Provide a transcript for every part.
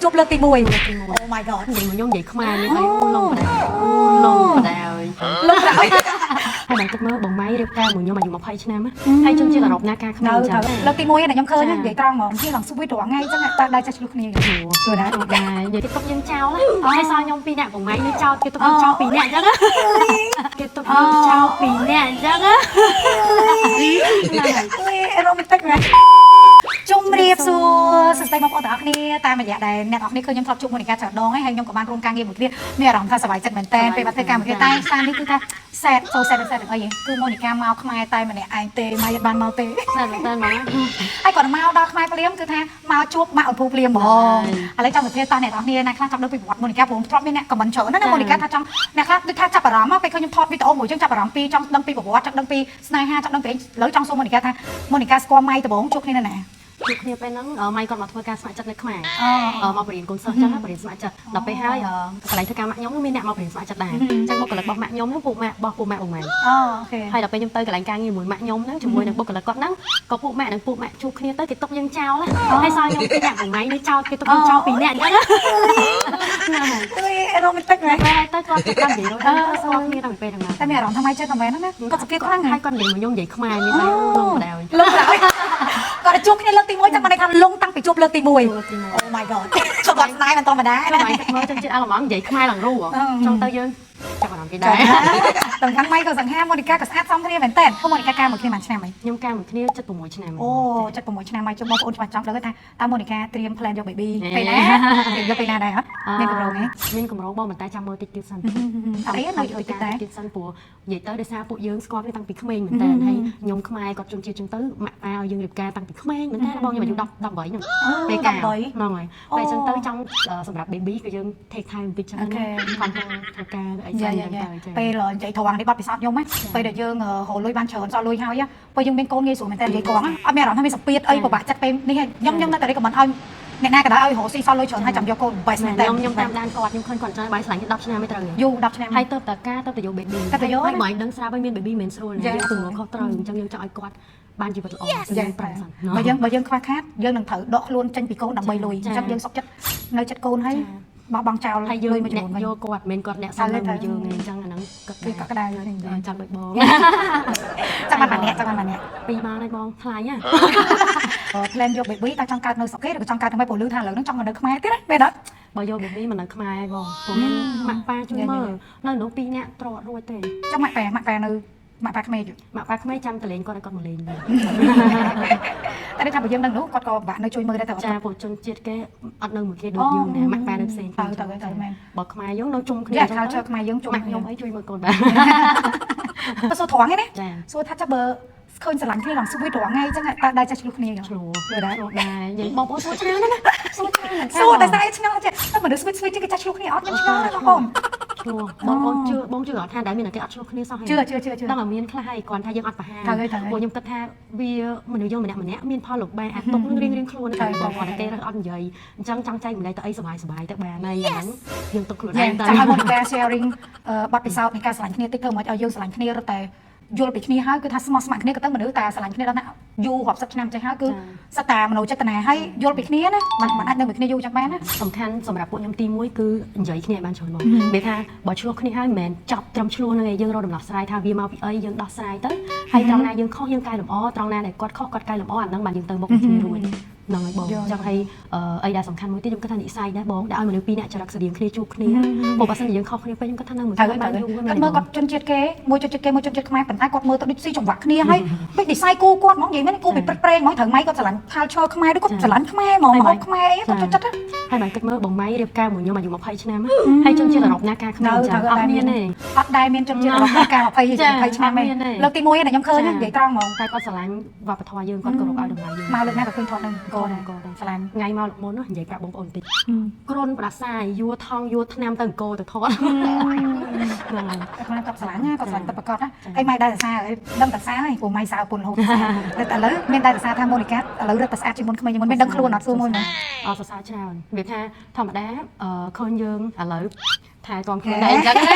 ជួបលើកទី1 Oh my god. និយាយមកខ្ញុំនិយាយខ្មែរមានអីលងបដាលងបដាអើយ លោកប្រអី ហើយបានគិតមើលបងម៉ៃរៀបការមួយខ្ញុំអាយុ20ឆ្នាំហើយជនជាតិអឺរ៉ុបណាការក្មេ នៅ ងចឹង លើកទី1ដែលខ្ញុំឃើញនិយាយត្រង់ហ្មងជាឡើង sweet រាល់ថ្ងៃចឹងតើដែរចេះឆ្លោះគ្នាជួយដែរ ដែរនិយាយគេទុកយើងចោលហើយសល់ខ្ញុំពីរនាក់បងម៉ៃនៅចោលគេទុកយើងចោលពីរនាក់ចឹងគេទុកយើងចោលពីរនាក់ចឹង អេរ៉ូមែនទិកមែនជុំរាបសួរសួស្តីបងប្អូនទាំងអស់គ្នាតាមរយៈដែលអ្នកទាំងអស់គ្នាឃើញខ្ញុំធ្លាប់ជួបមូនីកាច្រើនដងហើយខ្ញុំក៏បានរួមការងារមួយគ្នាមានអារម្មណ៍ថាសប្បាយចិត្តមែនតើពេលបានធ្វើការមួយគ្នាតែសារនេះគឺថា sad so sad sad អីគឺមូនីកាមកខ្មែរតែម្នាក់ឯងទេម៉ៃអត់បានមកទេ តែមែនតើមក ហើយគាត់មកដល់ខ្មែរភ្លាមគឺថាមកជួបម៉ាក់អភូភ្លាមហ្មងឥឡូវចង់សភាតអ្នកទាំងអស់គ្នាណាខ្លះចង់ដឹងពីប្រវត្តិមូនីកាព្រោះធ្លាប់មានអ្នក comment ច្រើនណាស់មូនីកាថាចង់អ្នកខ្លះដូចថាចាប់អារម្មណ៍ពេលឃើញខ្ញុំថតវីដេអូមួយចឹងចាប់អារម្មណ៍ពីចង់ដឹងពីប្រវត្តិចង់ដឹងពីស្នេហាចង់ដឹងពីឥឡូវចង់សួរមូនីកាថាមូនីកាស្គាល់ម៉ៃដំបូងជួបគ្នានៅណា ជួបគ្នាពេលហ្នឹងម៉ៃគាត់មកធ្វើការស្ម័គ្រចិត្តនៅខ្មែរ អូ មកបរៀនកូនសិស្សចឹងណាបរៀនស្ម័គ្រចិត្តដល់ពេលហើយកន្លែងធ្វើការម៉ាក់ខ្ញុំមានអ្នកមកបរៀនស្ម័គ្រចិត្តដែរចឹងបុគ្គលិករបស់ម៉ាក់ខ្ញុំហ្នឹងពួកម៉ាក់របស់ពួកម៉ាក់បងម៉ៃ អូ okay ហើយដល់ពេលខ្ញុំទៅកន្លែងការងារមួយម៉ាក់ខ្ញុំហ្នឹងជាមួយនឹងបុគ្គលិកគាត់ហ្នឹងក៏ពួកម៉ាក់និងពួកម៉ាក់ជួបគ្នាទៅគេទុកយើងចោលហើយសល់ខ្ញុំពីរនាក់បងម៉ៃនៅចោលគេទុកយើងចោលពីរនាក់ចឹងហ្នឹងហើយ អើយរ៉ូមែនទិកមែន ពេលហើយទៅគាត់ចាប់បាននិយាយរួចទៅស្គាល់គ្នាតាំងពីពេលហ្នឹងមក តែមានអារម្មណ៍ថាម៉ៃចិត្តតែមែនណាគាត់សភាពខ្លាំង ហើយគាត់និយាយមកខ្ញុំនិយាយខ្មែរមានអីលងបដា លងគាត់ជួបគ្នាលើកទី1ចាំមិនន័យថាលងតាំងពីជួបលើកទី1 Oh my god គាត់ស្នេហ៍មិនធម្មតា តែ ណា ម៉ៃទឹកមើលចឹងជាតិអាឡម៉ង់និយាយខ្មែរឡើងរូចង់ទៅយើងចាប់អារម្មណ៍គេដែរ តំខាងម៉ៃក៏សង្ហាមូនីកាក៏ស្អាតសមគ្នាមែនតើមូនីកាការមួយគ្នាមួយឆ្នាំហី ខ្ញុំការមួយគ្នា76ឆ្នាំ អូ76ឆ្នាំហើយជុំបងប្អូនច្បាស់ចង់ដឹងថាតើមូនីកាត្រៀម plan យក baby ពេលណាត្រៀមយកពេលណាដែរហ៎មានកម្រងទេ មានកម្រងបងប៉ុន្តែចាំមើលតិចទៀតសិន អត់អីនៅតិចដែរ ទៀតសិនព្រោះនិយាយទៅដោយសារពួកយើងស្គាល់គ្នាតាំងពីក្មេងមែនតើហើយខ្ញុំខ្មែរគាត់ជនជាតិចឹងទៅម៉ាក់ប៉ាឲ្យយើងរៀបការតាំងពីក្មេងមែនតើបងខ្ញុំអាយុ10 18ហ្នឹងពេលការហ្នឹងហើយពេលចឹងទៅចង់សម្រាប់ baby ក៏យើង take time បន្តិចចឹងណាគាត់ទៅធ្វើការអី យ៉ា ចឹង យ៉ា ទៅចឹង ពេលនិយាយត្រង់នេះបទពិសោធន៍ខ្ញុំណាពេលដែលយើងរលុយបានច្រើនសល់លុយហើយពេលយើងមានកូនងាយស្រួលមែនតើនិយាយត្រង់អត់មានអារម្មណ៍ថាមានសម្ពាធអីពិបាកចិត្តពេលនេះខ្ញុំនៅតែ recommend ឲ្យអ្នកណាក៏ដោយឲ្យរកស៊ីសល់លុយច្រើនហើយចាំយកកូន best មែនតើ ខ្ញុំតាមដានគាត់ខ្ញុំឃើញគាត់ចង់បាយស្លាញ់10ឆ្នាំមិនត្រូវ យូរ10ឆ្នាំ ហើយទៅតការទៅទៅយក baby ទៅយក ហើយបើឯងដឹងស្រាប់ហើយមាន baby មិនស្រួលណាយើងទំនួលខុសត្រូវអញ្ចឹងយើងចង់ឲ្យគាត់បានជីវិតល្អ យ៉ា យើងប្រឹងសិន បើយើងខ្វះខាតយើងនឹងត្រូវដកខ្លួនចេញពីកូនដើម្បីលុយអញ្ចឹងយើងសុខចិត្តនៅចិត្តកូនហើយបោះបង់ចោល ហើយយើង លុយមួយចំ អ្នក នួនវិញ យកគាត់មិនគាត់អ្នកសំនៅមួយយើងឯងអញ្ចឹងអាហ្នឹងគាត់ គឺកក់ក្ដៅ ចាំដូចបង ចាំបានម្នាក់ចាំបានម្នាក់ ពីរបានហើយបងថ្លៃហ៎ plan យក baby តើចង់កើតនៅស្រុកគេឬក៏ចង់កើតនៅព្រោះឮថាឥឡូវហ្នឹងចង់មកនៅខ្មែរទៀតណាមែនអត់ បើយក baby មកនៅខ្មែរហើយបងព្រោះមានម៉ាក់ប៉ាជួយមើលនៅនោះពីរនាក់ត្រត់រួចទេ ចង់ម៉ាក់ប៉ាម៉ាក់ប៉ានៅម៉ាក់ប៉ាក្មេង ម៉ាក់ប៉ាក្មេងចាំតលេងគាត់ឲ្យគាត់មកលេងវិញ តែដូចថាបើយើងនៅនោះគាត់ក៏បាក់នៅជួយមើលដែរទៅ ចាព្រោះជនជាតិគេអត់នៅមួយគេដូចយើងណាម៉ាក់ប៉ានៅផ្សេង ទៅទៅទៅមែន បើខ្មែរយើងនៅជុំគ្នា យ៉ា culture ខ្មែរយើងជុំ ម៉ាក់ខ្ញុំអីជួយមើលកូនបាទ ទៅសួរត្រង់ឯណា ចា សួរថាចាំបើឃើញស្រឡាញ់គ្នាឡើង sweet រាល់ថ្ងៃអញ្ចឹងតើដែរចេះឆ្លោះគ្នា ឆ្លោះ ឆ្លោះដែរ ឆ្លោះដែរនិយាយបងប្អូនសួរច្រើនណាស់ណាសួរច្រើន សួរតែស្អីឆ្ងល់ចេះតែមនុស្ស sweet sweet ជាងគេចេះឆ្លោះគ្នាអត់ខ្ញុំឆ្ងល់ណាស់បងប្អូន ឆ្លោះបងប្អូនជឿបងជឿអត់ថាដែលមានតែគេអត់ឆ្លោះគ្នាសោះហើយ ជឿជឿជឿជឿ ដល់តែមានខ្លះហើយគ្រាន់ថាយើងអត់ប្រហា ត្រូវហើយត្រូវហើយ ពួកខ្ញុំគិតថាវាមនុស្សយើងម្នាក់ម្នាក់មានផលលំបាកអាទុកនឹងរៀងរៀងខ្លួន ត្រូវ បងគាត់តែគេរើសអត់និយាយអញ្ចឹងចង់ចែកម្លែកទៅអីសុបាយសុបាយទៅបានហើយអាហ្នឹងយើងទុកខ្លួន យ៉ា ឯងទៅ ចង់ឲ្យមូនីកា sharing បទពិសោធន៍នៃការស្រឡាញ់គ្នាតិចធ្វើមិនឲ្យយើងស្រឡាញ់គ្នារត់តែយល់ពីគ្នាហើយគឺថាស្មោះស្ម័គ្រគ្នាក៏ទៅមនុស្សតែស្រឡាញ់គ្នាដល់ណាយូររាប់សិបឆ្នាំចេះហើយគឺសត្វតាមនោចេតនាហើយយល់ពីគ្នាណាมันអាចនៅមួយគ្នាយូរចឹងបានណា សំខាន់សម្រាប់ពួកខ្ញុំទី1គឺនិយាយគ្នាឲ្យបានច្រើនមកវាថាបើឆ្លោះគ្នាហើយមិនមែនចប់ត្រឹមឆ្លោះហ្នឹងឯងយើងរកដំណោះស្រាយថាវាមកពីអីយើងដោះស្រាយទៅហើយត្រង់ណាយើងខុសយើងកែលម្អត្រង់ណាដែលគាត់ខុសគាត់កែលម្អអាហ្នឹងបានយើងទៅមុខនឹងគ្នារួចហ្នឹងហើយបងអញ្ចឹងហើយអីដែលសំខាន់មួយទៀតខ្ញុំគិតថានិស័យដែរបងដែលឲ្យមនុស្សពីរនាក់ចរិតស្តៀងគ្នាជួបគ្នាព្រោះបើសិនជាយើងខុសគ្នាពេកខ្ញុំគិតថានៅមួយ ត្រូវ គ្នា ហើយត្រូវ បានយូរ គាត់មើលគាត់ជនជាតិគេមួយជនជាតិគេមួយជនជាតិខ្មែរប៉ុន្តែគាត់មើលទៅដូចស៊ីចង្វាក់គ្នាហើយដូចនិស័យគូគាត់ហ្មងនិយាយមែនគូពីព្រឹកព្រេងហ្មងត្រូវម៉ៃគាត់ស្រឡាញ់ culture ខ្មែរឬគាត់ស្រឡាញ់ខ្មែរហ្មងមកខ្មែរអីគាត់ចូលចិត្ត ហើយបានគិតមើលបងម៉ៃរៀបការមួយខ្ញុំអាយុ20ឆ្នាំហើយជនជាតិអឺរ៉ុបណាការក្មេងចឹងអត់មានទេ អត់ដែលមានជនជាតិរបស់ការ20 20ឆ្នាំទេលើកទី1ដែលខ្ញុំឃើញនិយាយត្រង់ហ្មង តែគាត់ស្រឡាញ់វប្បធម៌យើងគាត់គោរពឲ្យតម្លៃយើង មកលើកណាក៏ឃើញថតនឹងកូន កូនដែរ ស្រឡាញ់ ថ្ងៃមកមុននោះនិយាយប្រាប់បងប្អូនតិចគ្រុនផ្ដាសាយយួរថងយួរថ្នាំទៅអង្គរទៅថតហ្នឹងហើយ តែគាត់គាត់ស្រឡាញ់ណាគាត់ស្រឡាញ់តែប្រកបណាហើយម៉ែដែរសរសើរហើយដឹងតែសរសើរហើយព្រោះម៉ែសើពុនរហូតតែឥឡូវមានដែរសរសើរថាម៉ូនីកាឥឡូវរឹតតែស្អាតជាងមុនក្មេងជាងមុនមានដឹងខ្លួនអត់សួរមួយមើល អរសរសើរច្រើនវាថាធម្មតាអឺឃើញយើងឥឡូវ ថែទាំខ្លួនដែរអញ្ចឹងណា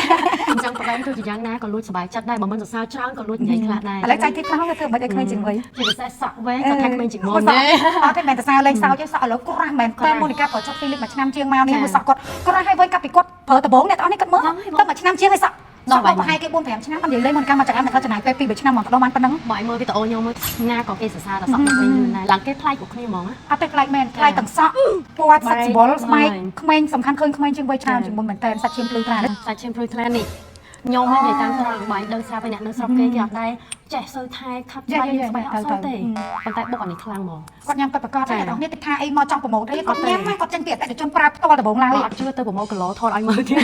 អញ្ចឹងប្រហែលទោះជាយ៉ាងណាក៏លួចសប្បាយចិត្តដែរបើមិនសរសើរច្រើនក៏លួចនិយាយខ្លះដែរ ឥឡូវចៃទីខ្លះទៅធ្វើមិនឲ្យក្មេងជាងវ័យ ជាពិសេសសក់វែងគាត់ថាក្មេងជាងមុន សក់អត់ទេមិនតែសើលេងសើចទេសក់ឥឡូវក្រាស់មែនតើមូនីកាក៏ចុះពីលិចមួយឆ្នាំជាងមកនេះមើលសក់គាត់ក្រាស់ហើយវិញកាប់ពីគាត់ប្រើដបងអ្នកទាំងអស់នេះគាត់មើលទៅមួយឆ្នាំជាងហើយសក់ដល់ប្រហែលគេ4 5ឆ្នាំអត់និយាយលេងមូនីកាមកចង្អាមតែគាត់ចំណាយពេល2 3ឆ្នាំមកដល់បានប៉ុណ្ណឹង បើឲ្យមើលវីដេអូខ្ញុំមើលណាក៏គេសរសើរដល់សក់វិញលឿនដែរឡើងគេប្លែកគ្រប់គ្នាហ្មងណា អត់ទេប្លែកមែនប្លែកទាំងសក់ពណ៌សាច់សម្បុរស្បែកក្មេងសំខាន់ឃើញក្មេងជាងវ័យច្រើនជាងមុនមែនតើសាច់ឈាមភ្លឺត្រា សាច់ឈាមភ្លឺថ្លានេះខ្ញុំហ្នឹងនិយាយតាមត្រង់បាយដឹងស្រាប់ហើយអ្នកនៅស្រុកគេគេអត់ដែរចេះសូវថែខាប់ស្បែកស្បែកអត់សូវទេប៉ុន្តែបុកអានេះខ្លាំងហ្មង គាត់ញ៉ាំពិតប្រាកដតែអ្នកទាំងនេះតិចថាអីមកចង់ប្រម៉ូទអីគាត់ញ៉ាំគាត់ចេញពីអតិថិជនប្រើផ្ទាល់ដំបូងឡើយ បើអត់ជឿទៅប្រម៉ូគីឡូថតឲ្យមើលទៀត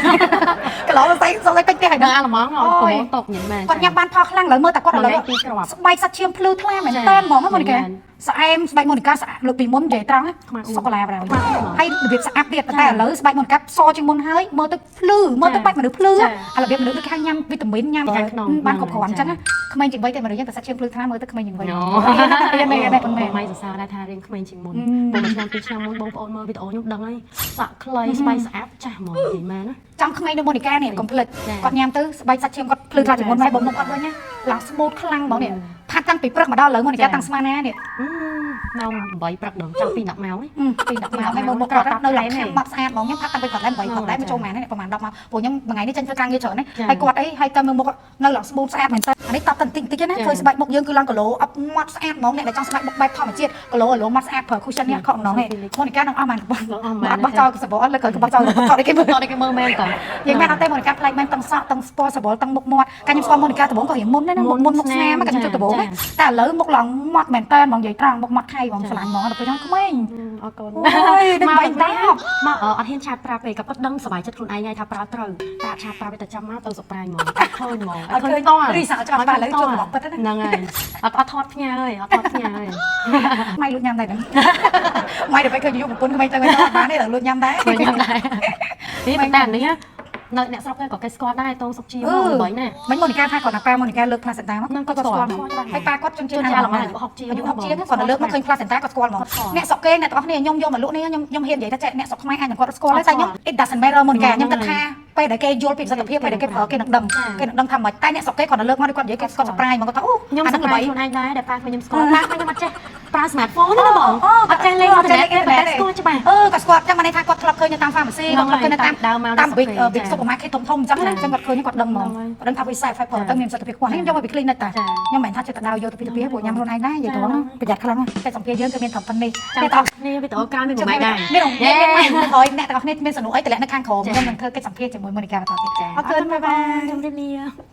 កន្លងស្អីសងតែពេញផ្ទះហើយ នៅអាល្លឺម៉ង់អត់ប្រម៉ូតុកញ៉ាំមែន គាត់ញ៉ាំបានផលខ្លាំងឡើយមើលតែគាត់ឥឡូវ ពីគ្រាប់ ស្បែកសាច់ឈាមភ្លឺថ្លាមែនតើហ្មងមូនីកាស្អែមស្បែកមូនីកាស្អាតលើកពីមុននិយាយត្រង់សូកូឡាប្រហែលហើយរបៀបស្អាតទៀតតែឥឡូវស្បែកមូនីកាសជាងមុនហើយមើលទៅភ្លឺមើលទៅបែបមនុស្សភ្លឺអារបៀបមនុស្សដូចគេញ៉ាំវីតាមីនញ៉ាំបានគ្រប់គ្រាន់អញ្ចឹងក្មេងជាងវ័យតែមនុស្សយើងតែសាច់ឈាមភ្លឺថ្លាមើលទៅក្មេងជាងវ័យមែនមែនមែន ម៉ៃសរសើរដែរថារៀងក្មេងជាងមុនពេលមួយឆ្នាំពីរឆ្នាំមុនបងប្អូនមើលវីដេអូខ្ញុំដឹងហើយសក់ខ្លីស្បែកស្អាតចាស់ហ្មងនិយាយមែនណា ចង់ក្មេងនៅមូនីកានេះកុំភ្លេចគាត់ញ៉ាំទៅស្បែកសាច់ឈាមគាត់ភ្លឺថ្លាជាងមុនហើយបងមុខគាត់វិញណាឡើង smooth ខ្លាំងហ្មងនេះផាត់តាំងពីព្រឹកមកដល់ឥឡូវមូនីកាតាំងស្មានណានេះ ម៉ោង8ព្រឹកដល់ចាំពី10ម៉ោង ពី10ម៉ោងហើយមើលមុខគាត់នៅឡើងខាំបាត់ស្អាតហ្មងខ្ញុំផាត់តាំងពីគាត់ឡើង8ព្រឹកដែរមកចូលម៉ាននេះប្រហែល10ម៉ោងព្រោះខ្ញុំមួយថ្ងៃនេះចេញធ្វើការងារច្រើនណាហើយគាត់អីហើយតែមើលមុខនៅឡើង smooth ស្អាតមែនតើអានេះតបតែបន្តិចបន្តិចណាឃើញស្បែកមុខយើងគឺឡើងគីឡូអត់ម៉ត់ស្អាតហ្មងអ្នកដែលចង់ស្បែកមុខបែបធម្មជាតិគីឡូអឡូម៉ត់ស្អាតប្រើ cushion នេះខកម្ដងឯងមូនីកានឹងអស់ម៉ានកបោះអត់បោះចោលសបល់លើក្រោយកបោះចោលថតឲ្យគេមើល តោះគេមើលមែនតើ យើងមែនអត់ទេមូនីកាប្លែកមែនទាំងសក់ទាំងស្ពណ៌សបល់ទាំងមុខមាត់កាខ្ញុំស្គាល់មូនីកាដំបូងក៏រៀងមុនដែរណាមុខមុនមុខស្នាមកាខ្ញុំជួបដំបូងតែឥឡូវមុខឡើងម៉ត់មែនតើហ្មងនិយាយត្រង់មុខម៉ត់ថៃហ្មងស្រឡាញ់ហ្មងដល់ពេលហ្នឹងក្មេង អរគុណ អូយដូចបាញ់តា មកអត់ហ៊ានឆាតប្រាប់ទេក៏ប៉ុតដឹងសប្បាយចិត្តខ្លួនឯងហើយថាប្រើត្រូវតែអត់ឆាតប្រាប់ទេតែចាំមកទៅ surprise ហ្មងអត់ឃើញហ្មង អត់ឃើញ ត រីសាច្បាស់ឥឡូវជួបរបស់ពិតណា ហ្នឹងហើយអត់អត់ថតផ្ញើហើយអត់ថតផ្ញើហើយ ម៉ៃលួចញ៉ាំដែរហ្នឹងម៉ៃដល់ពេលឃើញយុប្រពន្ធក្មេងទៅវិញអត់បានទេដល់លួចញ៉ាំដែរ ឃើញញ៉ាំដែរនេះប៉ុន្តែអានេះនៅអ្នកស្រុកគេក៏គេស្គាល់ដែរតងសុកជាមកល្បីណាស់ មិញមូនីកាថាគាត់ណាប៉ាមូនីកាលើក placenta មក ហ្នឹង គាត់ស្គាល់ គាត់ស្គាល់ ហើយប៉ាគាត់ជនជាតិ ជនជាតិអាល្លឺម៉ង់អាយុ60ជាង អាយុ60ជាងគាត់ទៅលើកមកឃើញ placenta គាត់ស្គាល់ហ្មង គាត់ស្គាល់ អ្នកស្រុកគេអ្នកទាំងអស់គ្នាខ្ញុំយកមកលក់នេះខ្ញុំខ្ញុំហ៊ាននិយាយថាចេះអ្នកស្រុកខ្មែរអាចនឹងគាត់ស្គាល់ដែរតែខ្ញុំ it doesn't matter មូនីកាខ្ញុំគិតថាពេលដែលគេយល់ពីប្រសិទ្ធភាពពេលដែលគេប្រើគេនឹងដឹងគេនឹងដឹងថាម៉េចតែអ្នកស្រុកគេគាត់ទៅលើកមកគាត់និយាយគាត់ surprise ហ្មងគាត់ថាអូ ខ្ញុំ អាហ្នឹងល្បី សប្បាយខ្លួនឯងដែរដែលប៉ាខ្ញុំស្គាល់ប៉ាខ្ញុំអត់ចេះប្រើ smartphone ទេណាបងអត់ចេះលេងអ៊ីនធឺណិតទេតែស្គាល់ច្បាស់ អឺគាត់ស្គាល់ចាំបានន័យថាគាត់ធ្លាប់ឃើញនៅតាម pharmacy គាត់ធ្លាប់ឃើញនៅតាម ដើមមក តាម big big supermarket ធំធំអញ្ចឹងណាអញ្ចឹងគាត់ឃើញគាត់ដឹងហ្មងគាត់ដឹងថាវា safe ហើយប្រើទៅមានប្រសិទ្ធភាពខ្ពស់នេះខ្ញុំយកមកពី clinic តាខ្ញុំមិនមែនថាចេះតែដើរយកទៅពីទៅពីព្រោះញ៉ាំខ្លួនឯងដែរនិយាយត្រង់ប្រយ័ត្នខ្លាំងតែសម្ភារយើងគឺមានត្រឹមប៉ុណ្នេះ ចាំ អ្នកទាំង នេះវីដេអូក្រោយមានប្រហែលដែរ មានមានមានក្រោយអ្នកទាំងអស់គ្នាមានសំណួរអីតម្លាក់នៅខាងក្រោមខ្ញុំនឹងធ្វើកិច្ចសម្ភារជាមួយមូនីកាបន្តទៀតអរគុណ bye bye ជម្រាបលា។